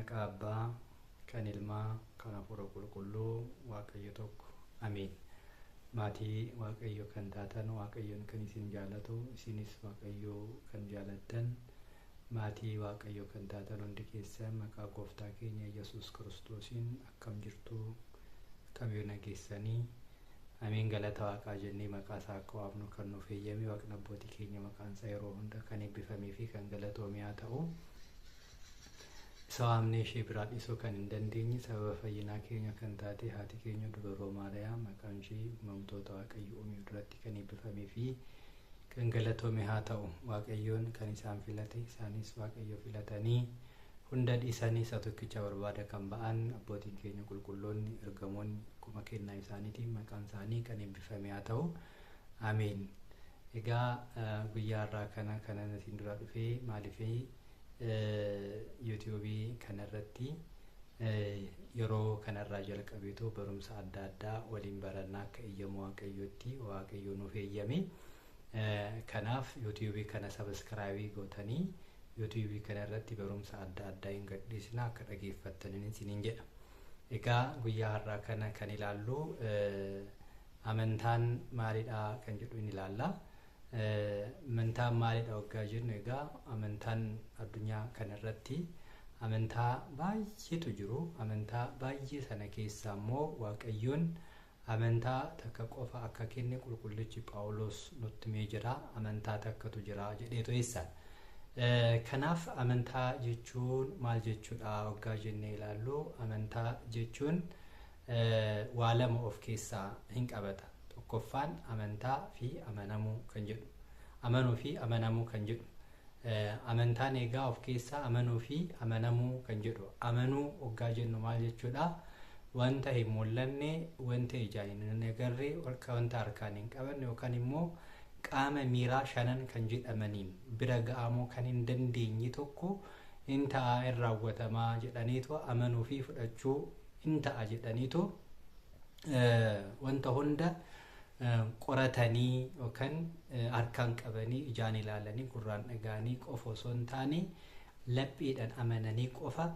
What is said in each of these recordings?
Maqaa Abbaa, kan Ilmaa, kan Hafuura Qulqulluu, Waaqayyo tokko. Ameen. Maatii Waaqayyo kan taatan, Waaqayyoon kan isin jaalatu, isinis Waaqayyo kan jaalattan, maatii Waaqayyo kan taatan hundi keessan maqaa Gooftaa keenya Yesuus Kiristoosiin akkam jirtu? Akkam yoo nageessanii? Ameen. Galata Waaqaa jennee maqaa isaa akka waamnu kan nuuf eeyyame Waaqni abbootii keenya maqaan isaa yeroo hunda kan eebbifamee fi kan galatoome haa ta'u. Isa waamnee ishee biraa dhiisuu kan hin dandeenye sababa fayyinaa keenya kan taate haati keenya Dubaroo Maariyaam maqaan ishee uumamtoota Waaqayyo uume duratti kan eebbifamee fi kan galatoome haa ta'u. Waaqayyoon kan isaan filate, isaanis Waaqayyo filatanii hunda dhiisanii isa tokkicha barbaada kan ba'an abbootiin keenya qulqulloonni ergamoonni akkuma kennaa isaaniitiin maqaan isaanii kan eebbifame haa ta'u. Ameen. Egaa guyyaa har'aa kana kanan isin dura dhufee maaliifii yuutuubii kanarratti yeroo kanarraa jalqabeetoo barumsa adda addaa waliin barannaa akka eeyyamu Waaqayyootti Waaqayyo nuuf eeyyame. Kanaaf yuutuubii kana sabiskiraayibii gootanii yuutuubii kanarratti barumsa adda addaa hin gadhiisna akka dhageeffattaniin isiniin jedha. Egaa guyyaa har'aa kana kan ilaallu amantaan maalidha kan jedhu in ilaalla. Amantaan maalidha waggaa jennu, egaa amantaan addunyaa kanarratti amantaa baay'eetu jiru. Amantaa baay'ee sana keessaa immoo Waaqayyoon amantaa takka qofa akka kenne qulqullichi Phaawulos nutti himee jira. Amantaa takkatu jira jedheetu eessa. Kanaaf amantaa jechuun maal jechuudha waggaa jennee ilaallu, amantaa jechuun waa lama of keessaa hin qabata. Tokkoffaan amantaa fi amanamuu kan jedhu. Amanuu fi amanamuu kan jedhu. Amantaan egaa of keessaa amanuu fi amanamuu kan jedhu. Amanuu waggaa jennu maal jechuudha? Wanta hin mul'anne, wanta ijaan hin agarre, wanta harkaan hin qabanne yookaan immoo qaama miiraa shanan kan jedhamaniin bira ga'amuu kan hin dandeenye tokko hin ta'a, hin raawwatamaa jedhaniitu amanuu fi fudhachuu, hin ta'a jedhaniitu wanta hunda qoratanii yookaan harkaan qabanii, ijaan ilaalanii, gurraan dhaga'anii qofa osoo hin taane lapheedhaan amananii qofa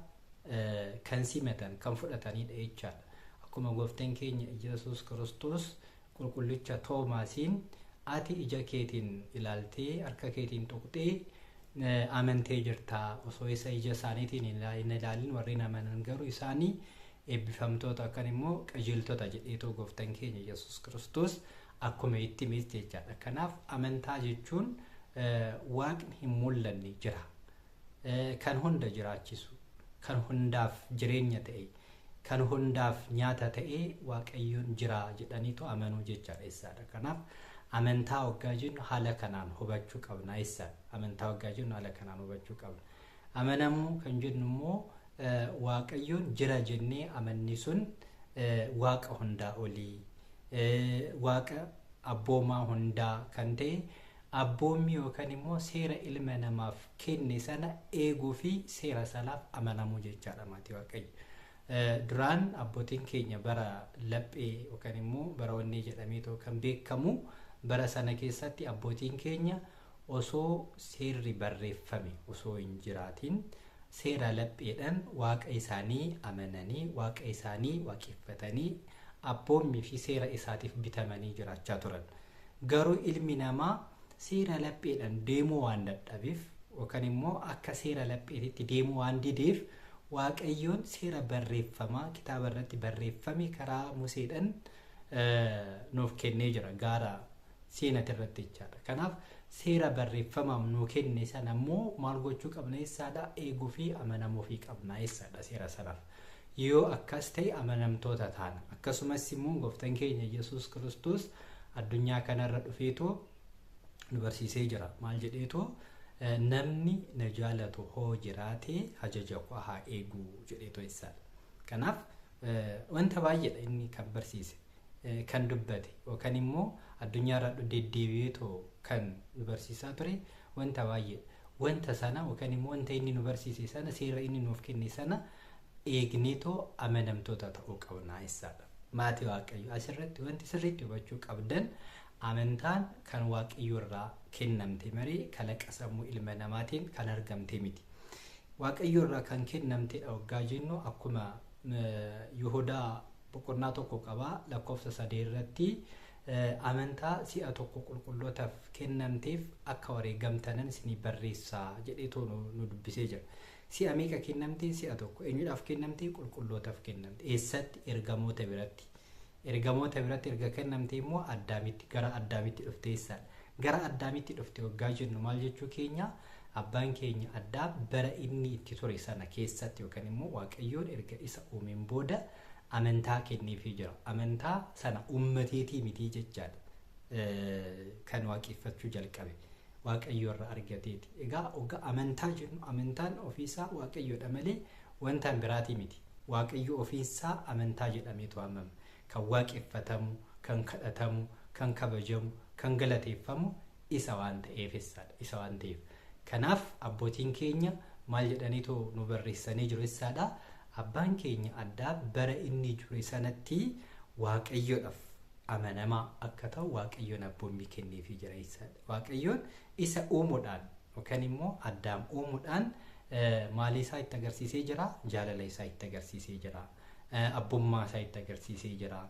kan simatan, kan fudhatanidha jechaadha. Akkuma Gooftaan keenya Yesuus Kiristoos qulqullicha Toomaasiin, "Ati ija keetiin ilaaltee harka keetiin tuqxee amantee jirta, osoo isa ija isaaniitiin hin ilaalin warreen amanan garuu isaanii eebbifamtoota akkan immoo qajeeltota" jedheetoo Gooftaan keenya Yesuus Kiristoos akkuma itti himes jechaadha. Kanaaf amantaa jechuun Waaqni hin mul'anne jira. Kan hunda jiraachisu, kan hundaaf jireenya ta'e, kan hundaaf nyaata ta'e Waaqayyoon jira jedhaniitu amanuu jechaadha eessaadha. Kanaaf amantaa waggaa jennu haala kanaan hubachuu qabna eessaadha. Amantaa waggaa jennu haala kanaan hubachuu qabna. Amanamuu kan jennu immoo Waaqayyoon jira jennee amanni sun Waaqa hundaa olii, Waaqa abboomaa hundaa kan ta'e, abboommii yookaan immoo seera ilma namaaf kenne sana eeguu fi seera sanaaf amanamuu jechaadha, maatii Waaqayyo. Duraan abbootiin keenya bara laphee yookaan immoo bara wannee jedhameetoo kan beekamu bara sana keessatti abbootiin keenya osoo seerri barreeffame osoo hin jiraatin seera lapheedhaan Waaqa isaanii amananii, Waaqa isaanii waaqeffatanii, abboommii fi seera isaatiif bitamanii jiraachaa turan. Garuu ilmi namaa seera lapheedhaan deemuu waan dadhabeef yookaan immoo akka seera lapheetitti deemuu waan dideef, Waaqayyoon seera barreeffamaa kitaaba irratti barreeffame karaa Museedhaan nuuf kennee jira gaara Siinat irratti jechaadha. Kanaaf seera barreeffamaaf nuu kenne sana immoo maal gochuu qabna eessaadha? Eeguu fi amanamuu fi qabna eessaadha seera sanaaf. Yoo akkas ta'e amanamtoota taana. Akkasumas immoo Gooftaan keenya Yesuus Kiristoos addunyaa kanarra dhufeetoo nu barsiisee jira. Maal jedheetoo? "Namni na jaalatu hoo jiraate ajaja koo haa eegu" jedheetoo eessaadha. Kanaaf wanta baay'eedha inni kan barsiise, kan dubbate yookaan immoo addunyaarra deddeebi'eetoo kan nu barsiisaa ture wanta baay'eedha. Wanta sana yookaan immoo wanta inni nu barsiise sana, seera inni nuuf kenne sana eegneetoo amanamtoota ta'uu qabna eessaadha. Maatii Waaqayyo, asirratti wanti sirriitti hubachuu qabdan amantaan kan Waaqayyo irraa kennamte malee kalaqa sammuu ilma namaatiin kan argamte miti. Waaqayyo irraa kan kennamtedha waggaa jennu akkuma Yihudaa boqonnaa 1 qabaa lakkoofsa 3 irratti amantaa si'a tokko qulqullootaaf kennamteef akka wareegamtanan isinii barreessaa jedheetoo nu dubbisee jira. Si'a meeqa kennamte? Si'a tokko. Eenyudhaaf kennamte? Qulqullootaaf kennamte. Eessatti? Ergamoota biratti. Ergamoota biratti erga kennamte immoo Addaamitti, gara Addaamitti dhufte eessaadha. Gara Addaamitti dhufte waggaa jennu maal jechuu keenya? Abbaan keenya Addaam bara inni itti ture sana keessatti yookaan immoo Waaqayyoon erga isa uumeen booda amantaa kenneefii jira. Amantaa sana uummateetii mitii jechaadha. Kan waaqeffachuu jalqabe. Waaqayyo irraa argateeti. Egaa oggaa amantaa jennu amantaan ofiisaa Waaqayyoodha malee wanta biraatii miti. Waaqayyo ofiisaa amantaa jedhameetu waamama. Kan waaqeffatamu, kan kadhatamu, kan kabajamu, kan galateeffamu isa waan ta'eef jechaadha. Isa waan ta'eef. Kanaaf abbootiin keenya maal jedhaniitu nu barreessanii jiru jechaadha. Abbaan keenya Addaam bara inni ture sanatti Waaqayyoodhaaf amanamaa akka ta'u Waaqayyoon abboommii kenneefii jira jechaadha. Waaqayyoon isa uumuudhaan yookaan immoo Addaam uumuudhaan maalii isaa itti agarsiisee jira? Jaalala isaa itti agarsiisee jira. Abbummaa isaa itti agarsiisee jira.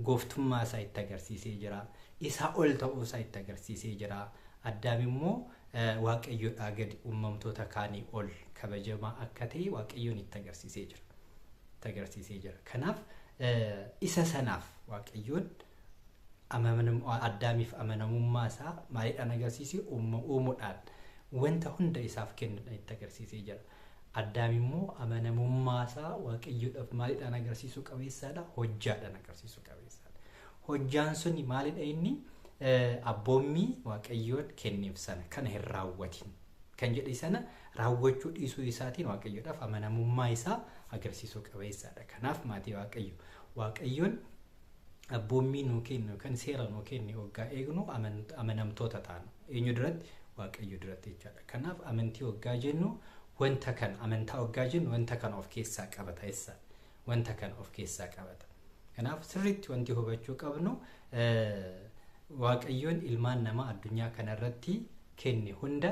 Gooftummaa isaa itti agarsiisee jira. Isaa ol ta'uu isaa itti agarsiisee jira. Addaam immoo Waaqayyoodhaa gadi uumamtoota kaanii ol kabajamaa akka ta'e Waaqayyoon itti agarsiisee jira. Itti agarsiisee jira. Kanaaf isa sanaaf Waaqayyoon Addaamiif amanamummaa isaa maaliidhaan agarsiise? Uumuudhaan wanta hunda isaaf kennuudhaan itti agarsiisee jira. Addaam immoo amanamummaa isaa Waaqayyoodhaaf maaliidhaan agarsiisuu qabeessaadha? Hojjaadhaan agarsiisuu qabeessaadha. Hojjaan suni maalidha inni? Abboommii Waaqayyoon kenneef sana kana hin raawwatin kan jedhe sana raawwachuu dhiisuu isaatiin Waaqayyoodhaaf amanamummaa isaa agarsiisuu qabeessaadha. Kanaaf maatii Waaqayyo, Waaqayyoon abboommii nuu kennu yookaan seera nuu kenne waggaa eegnu amanamtoota taana. Eenyu duratti? Waaqayyo duratti jechaadha. Kanaaf amantii waggaa jennu wanta kana, amantaa waggaa jennu wanta kana of keessaa qabata jechaadha. Wanta kana of keessaa qabata. Kanaaf sirriitti wanti hubachuu qabnu Waaqayyoon ilmaan namaa addunyaa kanarratti kenne hunda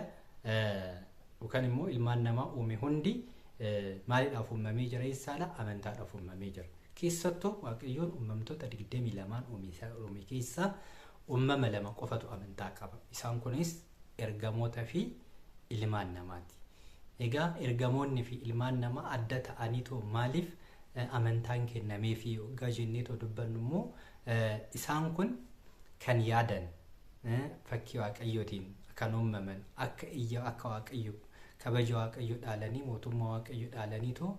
yookaan immoo ilmaan namaa uume hundi maaliidhaaf uumamee jira jechaadha? Amantaadhaaf uumamee jira. Keessattuu Waaqayyoon uumamtoota 22 uume keessaa uumama 2 qofatu amantaa qaba. Isaan kunis ergamoota fi ilmaan namaati. Egaa ergamoonni fi ilmaan namaa adda ta'aniitoo maaliif amantaan kennameefii waggaa jenneetoo dubbannu immoo isaan kun kan yaadan, fakkii Waaqayyootiin kan uumaman, akka iyya akka Waaqayyo kabaja Waaqayyo dhaalanii mootummaa Waaqayyo dhaalaniitoo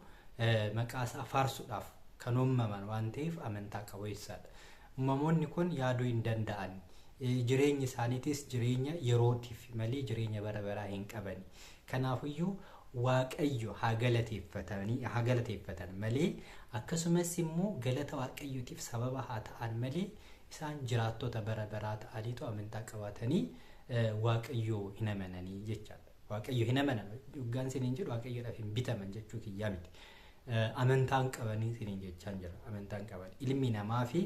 maqaa isaa faarsuudhaaf kan uumaman waan ta'eef amantaa qabu jechaadha. Uumamoonni kun yaaduu hin danda'an. Jireenyi isaaniitis jireenya yerootiif malee jireenya bara baraa hin qabani. Kanaafiyyuu Waaqayyo haa galateeffatan malee akkasumas immoo galata Waaqayyootiif sababa haa ta'an malee isaan jiraattota bara baraa ta'aniitu amantaa qabaatanii Waaqayyo hin amananii jechaadha. Waaqayyo hin amanan yoggaan isiniin jedhu Waaqayyoodhaaf hin bitaman jechuu kiyyaa miti. Amantaan qabanii isiniin jechaan jira. Amantaan qaban. Ilmi namaa fi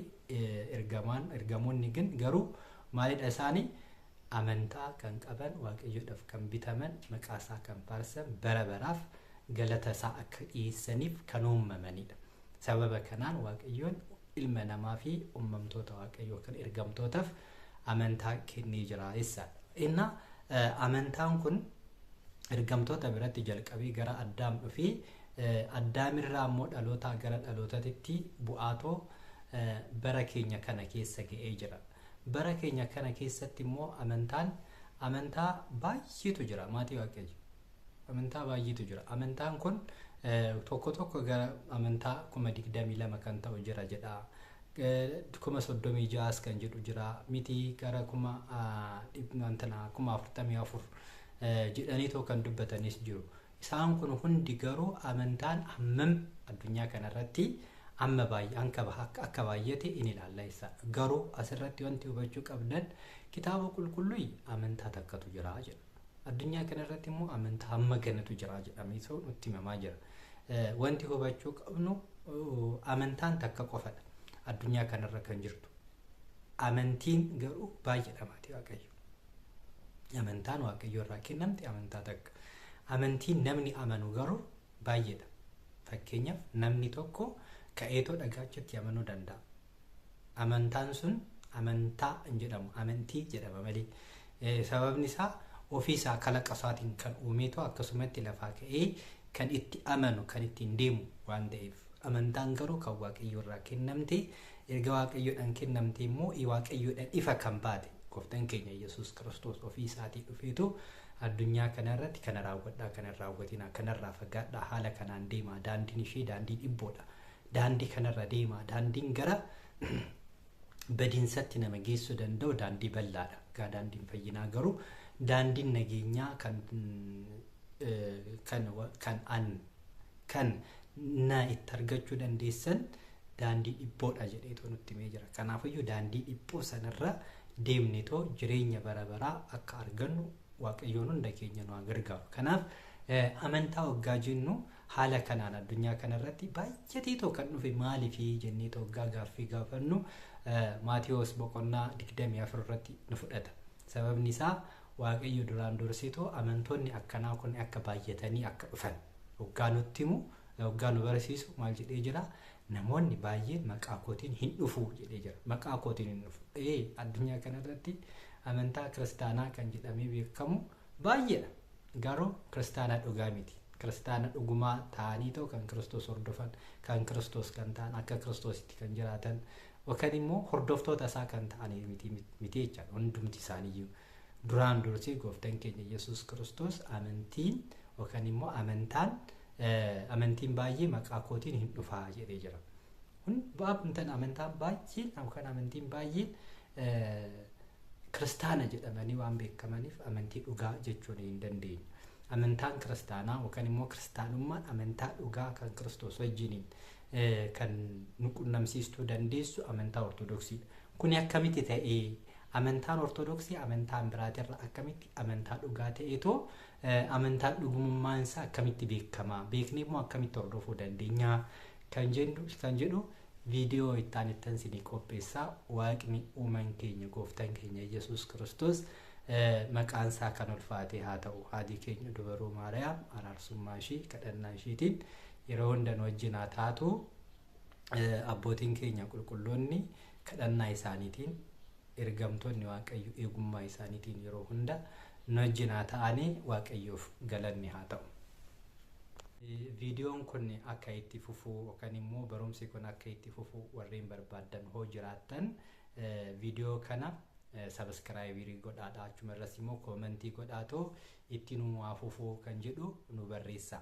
ergamaan ergamoonni garuu maalidha isaanii? Amantaa kan qaban, Waaqayyoodhaaf kan bitaman, maqaa isaa kan faarsan, bara baraaf galata isaa akka dhiyeessaniif kan uumamanidha. Sababa kanaan Waaqayyoon ilma namaa fi uumamtoota Waaqayyoo kan ergamtootaaf amantaa kennee jira jechaadha. Inna amantaan kun ergamtoota biratti jalqabee gara Addaam dhufee Addaamirraa immoo dhalootaa gara dhalootaatti bu'aatoo bara keenya kana keessa ga'ee jira. Bara keenya kana keessatti immoo amantaan amantaa baay'eetu jira maatii Waaqayyo. Amantaa baay'eetu jira. Amantaan kun tokko tokko gara amantaa 22,000 kan ta'u jira jedha. 36,000 kan jedhu jira. Miti gara 44,000 jedhaniitoo kan dubbatanis jiru. Isaan kun hundi garuu amantaan hammam addunyaa kanarratti amma baay'ee akka baay'ate in ilaalla jechaadha. Garuu asirratti wanti hubachuu qabdan kitaaba qulqulluu amantaa takkatu jira jedha. Addunyaa kanarratti immoo amantaa hamma kanatu jira jedhamee nutti himamaa jira. Wanti hubachuu qabnu amantaan takka qofadha. Addunyaa kanarra kan jirtu. Amantiin garuu baay'eedha maatii Waaqayyo. Amantaan Waaqayyo irraa kennamte amantaa takka. Amantiin namni amanu garuu baay'eedha. Fakkeenyaaf namni tokko ka'eetoo dhagaachatti amanuu danda'a. Amantaan sun amantaa hin jedhamu, amantii jedhama malee. Sababni isaa ofiisaa kalaqa isaatiin kan uumeetoo akkasumatti lafaa ka'ee kan itti amanu, kan ittiin deemu waan ta'eef. Amantaan garuu kan Waaqayyo irraa kennamte, erga Waaqayyoodhaan kennamte immoo Waaqayyoodhaan ifa kan baate gooftaan keenya Yesuus Kiristoos ofii isaatii dhufeetu addunyaa kanarratti kana raawwadhaa, kana raawwatinaa, kanarraa fagaadhaa, haala kanaan deemaa, daandiin ishee daandii dhibboodha, daandii kanarra deemaa, daandiin gara badiinsatti nama geessuu danda'u daandii bal'aadha. Egaa daandiin fayyinaa garuu daandiin nageenyaa kan kan kan an kan na itti argachuu dandeessan daandii dhibboodha jedheetoo nutti himee jira. Kanaafiyyuu daandii dhiphoo sanarra deemnetoo jireenya bara baraa akka argannu Waaqayyoon hunda keenya nu haa gargaaru. Kanaaf amantaa waggaa jennu haala kanaan addunyaa kanarratti baay'ateetoo kan dhufe maaliifii jenneetoo waggaa gaaffii gaafannu Maatiyoos boqonnaa 24 irratti nu fudhata. Sababni isaa Waaqayyo duraan durseetoo amantoonni akkanaa kun akka baay'atanii akka dhufan waggaa nutti himu, waggaa nu barsiisu maal jedhee jira? Namoonni baay'een maqaa kootiin hin dhufu jedhee jira. Maqaa kootiin hin dhufu. Addunyaa kanarratti amantaa kiristaanaa kan jedhamee beekamu baay'eedha. Garuu kiristaana dhugaa miti. Kiristaana dhugumaa ta'aniitoo kan Kiristoos hordofan, kan Kiristoos kan ta'an, akka Kiristoositti kan jiraatan, yookaan immoo hordoftoota isaa kan ta'an miti miti jechaadha. Hundumti isaaniiyyuu. Duraan dursee gooftaan keenya Yesuus Kiristoos amantiin yookaan immoo amantaan amantiin baay'ee maqaa kootiin hin dhufaa jedhee jira. Amantaan baay'een yookaan amantiin baay'een kiristaana jedhamanii waan beekamaniif amantii dhugaa jechuun hin dandeenyu. Amantaan kiristaanaa yookaan immoo kiristaanummaan amantaa dhugaa kan Kiristoos wajjiniin kan nu qunnamsiistuu dandeessu amantaa Ortodoksiidha. Kuni akkamitti ta'ee amantaan Ortodoksii amantaan biraatirra akkamitti amantaa dhugaa ta'eetoo amantaan dhugumummaan isaa akkamitti beekama, beeknee immoo akkamitti hordofuu dandeenya kan jedhu viidiyoo ittaan ittan isinii qopheessaa. Waaqni uuman keenya gooftaan keenya Yesuus Kiristoos maqaan isaa kan ulfaate haa ta'u. Haadhi keenya dubaroo Maariyaam araarsummaa ishii kadhannaa ishiitiin yeroo hunda nu wajjin haa taatu. Abbootiin keenya qulqulloonni kadhannaa isaaniitiin, ergamtoonni Waaqayyo eegummaa isaaniitiin yeroo hunda nu wajjin haa ta'anii. Waaqayyoof galanni haa ta'u. Viidiyoon kun akka itti fufuu yookaan immoo barumsi kun akka itti fufuu warreen barbaaddan hoo jiraattan viidiyoo kana subscribe godhaadha. Achuma irras immoo comment godhaatoo itti nu haa fufuu kan jedhu nu barreessaa.